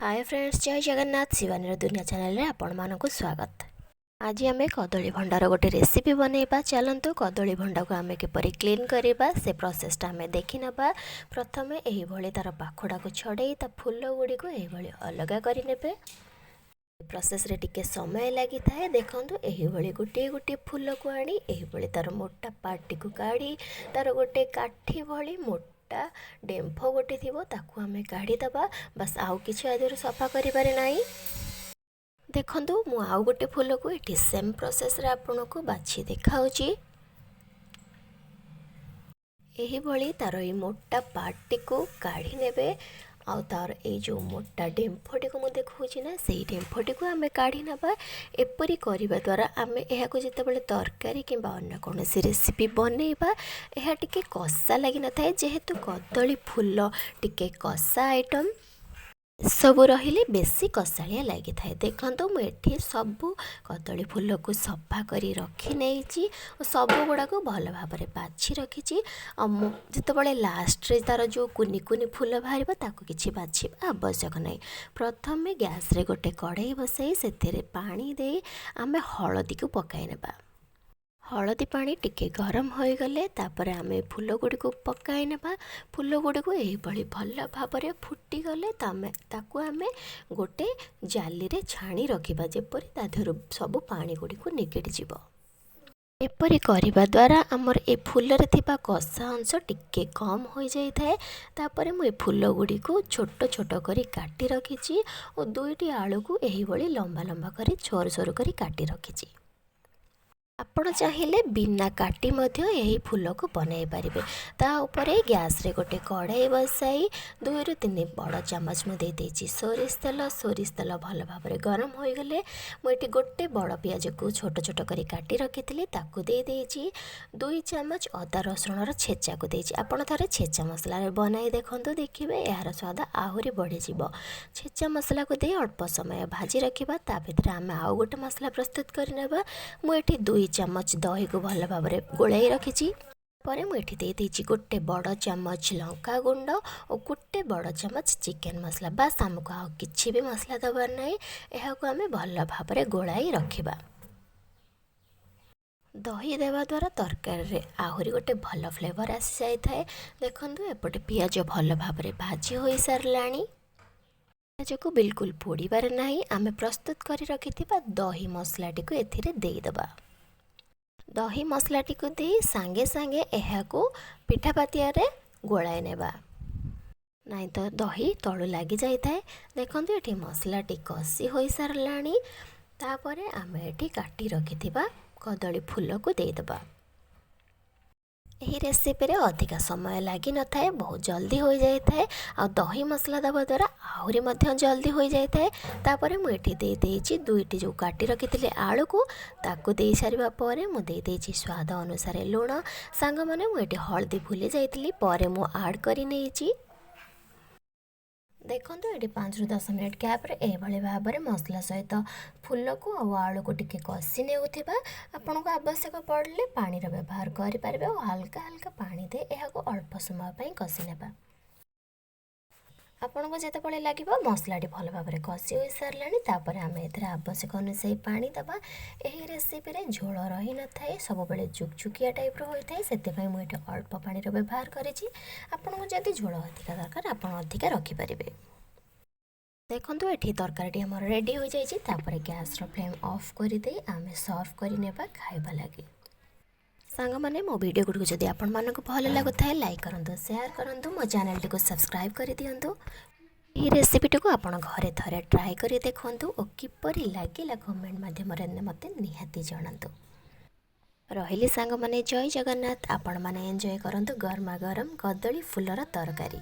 ହାଏ friends, ଜୟ ଜଗନ୍ନାଥ। ଶିବାନୀର ଦୁନିଆ ଚ୍ୟାନେଲରେ ଆପଣମାନଙ୍କୁ ସ୍ୱାଗତ। ଆଜି ଆମେ କଦଳୀ ଭଣ୍ଡାର ଗୋଟେ ରେସିପି ବନେଇବା। ଚାଲନ୍ତୁ, କଦଳୀ ଭଣ୍ଡାକୁ ଆମେ କିପରି କ୍ଲିନ୍ କରିବା, ସେ ପ୍ରୋସେସଟା ଆମେ ଦେଖିନେବା। ପ୍ରଥମେ ଏହିଭଳି ତା'ର ପାଖୁଡ଼ାକୁ ଛଡ଼େଇ ତା ଫୁଲ ଗୁଡ଼ିକୁ ଏହିଭଳି ଅଲଗା କରିନେବେ। ପ୍ରୋସେସରେ ଟିକେ ସମୟ ଲାଗିଥାଏ। ଦେଖନ୍ତୁ, ଏହିଭଳି ଗୋଟିଏ ଗୋଟିଏ ଫୁଲକୁ ଆଣି ଏହିଭଳି ତା'ର ମୋଟା ପାର୍ଟଟିକୁ କାଢ଼ି ତା'ର ଗୋଟେ କାଠି ଭଳି ମୋଟା ଡେମ୍ଫ ଗୋଟେ ଥିବ, ତାକୁ ଆମେ କାଢ଼ିଦେବା। ବାସ୍, ଆଉ କିଛି ଆ ଦେହରୁ ସଫା କରିବାରେ ନାହିଁ। ଦେଖନ୍ତୁ, ମୁଁ ଆଉ ଗୋଟେ ଫୁଲକୁ ଏଠି ସେମ୍ ପ୍ରୋସେସରେ ଆପଣଙ୍କୁ ବାଛି ଦେଖାଉଛି। ଏହିଭଳି ତା'ର ଏଇ ମୋଟା ପାର୍ଟଟିକୁ କାଢ଼ି ନେବେ ଆଉ ତା'ର ଏଇ ଯେଉଁ ମୋଟା ଡେମ୍ଫଟିକୁ ମୁଁ ଦେଖାଉଛି ନା, ସେଇ ଡେମ୍ଫଟିକୁ ଆମେ କାଢ଼ି ନେବା। ଏପରି କରିବା ଦ୍ୱାରା ଆମେ ଏହାକୁ ଯେତେବେଳେ ତରକାରୀ କିମ୍ବା ଅନ୍ୟ କୌଣସି ରେସିପି ବନେଇବା, ଏହା ଟିକେ କଷା ଲାଗିନଥାଏ। ଯେହେତୁ କଦଳୀ ଫୁଲ ଟିକେ କଷା ଆଇଟମ୍, ଏସବୁ ରହିଲେ ବେଶୀ କଷାଳିଆ ଲାଗିଥାଏ। ଦେଖନ୍ତୁ, ମୁଁ ଏଠି ସବୁ କଦଳୀ ଫୁଲକୁ ସଫା କରି ରଖିନେଇଛି ଓ ସବୁ ଗୁଡ଼ାକୁ ଭଲ ଭାବରେ ବାଛି ରଖିଛି। ଆଉ ମୁଁ ଯେତେବେଳେ ଲାଷ୍ଟରେ ତା'ର ଯେଉଁ କୁନି କୁନି ଫୁଲ ବାହାରିବ, ତାକୁ କିଛି ବାଛିବା ଆବଶ୍ୟକ ନାହିଁ। ପ୍ରଥମେ ଗ୍ୟାସ୍ରେ ଗୋଟେ କଢ଼େଇ ବସାଇ ସେଥିରେ ପାଣି ଦେଇ ଆମେ ହଳଦୀକୁ ପକାଇ ନେବା। ହଳଦୀ ପାଣି ଟିକେ ଗରମ ହୋଇଗଲେ ତାପରେ ଆମେ ଫୁଲ ଗୁଡ଼ିକୁ ପକାଇ ନେବା। ଫୁଲ ଗୁଡ଼ିକୁ ଏହିଭଳି ଭଲ ଭାବରେ ଫୁଟିଗଲେ ତାକୁ ଆମେ ଗୋଟେ ଜାଲିରେ ଛାଣି ରଖିବା, ଯେପରି ତା ଦେହରୁ ସବୁ ପାଣି ଗୁଡ଼ିକୁ ନିଗିଡ଼ି ଯିବ। ଏପରି କରିବା ଦ୍ୱାରା ଆମର ଏ ଫୁଲରେ ଥିବା କଷା ଅଂଶ ଟିକେ କମ୍ ହୋଇଯାଇଥାଏ। ତାପରେ ମୁଁ ଏ ଫୁଲ ଗୁଡ଼ିକୁ ଛୋଟ ଛୋଟ କରି କାଟି ରଖିଛି ଓ ଦୁଇଟି ଆଳୁକୁ ଏହିଭଳି ଲମ୍ବା ଲମ୍ବା କରି, ସରୁ ସରୁ କରି କାଟି ରଖିଛି। ଆପଣ ଚାହିଁଲେ ବିନା କାଟି ମଧ୍ୟ ଏହି ଫୁଲକୁ ବନାଇ ପାରିବେ। ତା ଉପରେ ଗ୍ୟାସ୍ରେ ଗୋଟେ କଢ଼େଇ ବସାଇ 2ରୁ 3 ବଡ଼ ଚାମଚ ମୁଁ ଦେଇଦେଇଛି ସୋରିଷ ତେଲ। ସୋରିଷ ତେଲ ଭଲ ଭାବରେ ଗରମ ହୋଇଗଲେ ମୁଁ ଏଠି ଗୋଟେ ବଡ଼ ପିଆଜକୁ ଛୋଟ ଛୋଟ କରି କାଟି ରଖିଥିଲି, ତାକୁ ଦେଇଦେଇଛି। 2 ଚାମଚ ଅଦା ରସୁଣର ଛେଚାକୁ ଦେଇଛି। ଆପଣ ଥରେ ଛେଚା ମସଲାରେ ବନାଇ ଦେଖନ୍ତୁ, ଦେଖିବେ ଏହାର ସ୍ୱାଦ ଆହୁରି ବଢ଼ିଯିବ। ଛେଚା ମସଲାକୁ ଦେଇ ଅଳ୍ପ ସମୟ ଭାଜି ରଖିବା। ତା ଭିତରେ ଆମେ ଆଉ ଗୋଟେ ମସଲା ପ୍ରସ୍ତୁତ କରିନେବା। ମୁଁ ଏଠି 2 ଚାମଚ ଦହିକୁ ଭଲ ଭାବରେ ଗୋଳାଇ ରଖିଛି। ପରେ ମୁଁ ଏଠି ଦେଇଦେଇଛି ଗୋଟେ ବଡ଼ ଚାମଚ ଲଙ୍କା ଗୁଣ୍ଡ ଓ ଗୋଟେ ବଡ଼ ଚାମଚ ଚିକେନ୍ ମସଲା। ବାସ୍, ଆମକୁ ଆଉ କିଛି ବି ମସଲା ଦେବାର ନାହିଁ। ଏହାକୁ ଆମେ ଭଲ ଭାବରେ ଗୋଳାଇ ରଖିବା। ଦହି ଦେବା ଦ୍ୱାରା ତରକାରୀରେ ଆହୁରି ଗୋଟେ ଭଲ ଫ୍ଲେଭର୍ ଆସିଯାଇଥାଏ। ଦେଖନ୍ତୁ, ଏପଟେ ପିଆଜ ଭଲ ଭାବରେ ଭାଜି ହୋଇସାରିଲାଣି। ପିଆଜକୁ ବିଲକୁଲ ପୋଡ଼ିବାର ନାହିଁ। ଆମେ ପ୍ରସ୍ତୁତ କରି ରଖିଥିବା ଦହି ମସଲାଟିକୁ ଏଥିରେ ଦେଇଦେବା। ଦହି ମସଲାଟିକୁ ଦେଇ ସାଙ୍ଗେ ସାଙ୍ଗେ ଏହାକୁ ପିଠା ପାତିଆରେ ଗୋଳାଇ ନେବା, ନାଇଁ ତ ଦହି ତଳୁ ଲାଗିଯାଇଥାଏ। ଦେଖନ୍ତୁ, ଏଠି ମସଲାଟି କଷି ହୋଇସାରିଲାଣି। ତାପରେ ଆମେ ଏଠି କାଟି ରଖିଥିବା କଦଳୀ ଫୁଲକୁ ଦେଇଦେବା। ଏହି ରେସିପିରେ ଅଧିକା ସମୟ ଲାଗିନଥାଏ, ବହୁତ ଜଲ୍ଦି ହୋଇଯାଇଥାଏ ଆଉ ଦହି ମସଲା ଦେବା ଦ୍ୱାରା ଆହୁରି ମଧ୍ୟ ଜଲ୍ଦି ହୋଇଯାଇଥାଏ। ତାପରେ ମୁଁ ଏଠି ଦେଇଦେଇଛି ଦୁଇଟି ଯେଉଁ କାଟି ରଖିଥିଲି ଆଳୁକୁ। ତାକୁ ଦେଇସାରିବା ପରେ ମୁଁ ଦେଇଦେଇଛି ସ୍ୱାଦ ଅନୁସାରେ ଲୁଣ। ସାଙ୍ଗମାନେ, ମୁଁ ଏଠି ହଳଦୀ ଭୁଲି ଯାଇଥିଲି, ପରେ ମୁଁ ଆଡ଼୍ କରି ନେଇଛି। ଦେଖନ୍ତୁ, ଏଠି 5ରୁ 10 ମିନିଟ୍ ଗ୍ୟାପ୍ରେ ଏଇଭଳି ଭାବରେ ମସଲା ସହିତ ଫୁଲକୁ ଆଉ ଆଳୁକୁ ଟିକେ କଷି ନେଉଥିବା। ଆପଣଙ୍କୁ ଆବଶ୍ୟକ ପଡ଼ିଲେ ପାଣିର ବ୍ୟବହାର କରିପାରିବେ ଆଉ ହାଲକା ହାଲକା ପାଣି ଦେଇ ଏହାକୁ ଅଳ୍ପ ସମୟ ପାଇଁ କଷି ନେବା। ଆପଣଙ୍କୁ ଯେତେବେଳେ ଲାଗିବ ମସଲାଟି ଭଲ ଭାବରେ କଷି ହୋଇସାରିଲାଣି, ତାପରେ ଆମେ ଏଥିରେ ଆବଶ୍ୟକ ଅନୁଯାୟୀ ପାଣି ଦେବା। ଏହି ରେସିପିରେ ଝୋଳ ରହିନଥାଏ, ସବୁବେଳେ ଜୁକଜୁକିଆ ଟାଇପ୍ର ହୋଇଥାଏ। ସେଥିପାଇଁ ମୁଁ ଏଠି ଅଳ୍ପ ପାଣିର ବ୍ୟବହାର କରିଛି। ଆପଣଙ୍କୁ ଯଦି ଝୋଳ ଅଧିକା ଦରକାର, ଆପଣ ଅଧିକା ରଖିପାରିବେ। ଦେଖନ୍ତୁ, ଏଠି ତରକାରୀଟି ଆମର ରେଡ଼ି ହୋଇଯାଇଛି। ତାପରେ ଗ୍ୟାସ୍ର ଫ୍ଲେମ୍ ଅଫ୍ କରିଦେଇ ଆମେ ସର୍ଭ କରିନେବା ଖାଇବା ଲାଗି। ସାଙ୍ଗମାନେ, ମୋ ଭିଡ଼ିଓ ଗୁଡ଼ିକୁ ଯଦି ଆପଣମାନଙ୍କୁ ଭଲ ଲାଗୁଥାଏ, ଲାଇକ୍ କରନ୍ତୁ, ସେୟାର କରନ୍ତୁ, ମୋ ଚ୍ୟାନେଲଟିକୁ ସବସ୍କ୍ରାଇବ୍ କରିଦିଅନ୍ତୁ। ଏହି ରେସିପିଟିକୁ ଆପଣ ଘରେ ଥରେ ଟ୍ରାଏ କରି ଦେଖନ୍ତୁ ଓ କିପରି ଲାଗିଲା କମେଣ୍ଟ ମାଧ୍ୟମରେ ମୋତେ ନିହାତି ଜଣାନ୍ତୁ। ରହିଲି ସାଙ୍ଗମାନେ, ଜୟ ଜଗନ୍ନାଥ। ଆପଣମାନେ ଏନ୍ଜୟ କରନ୍ତୁ ଗରମା ଗରମ କଦଳୀ ଫୁଲର ତରକାରୀ।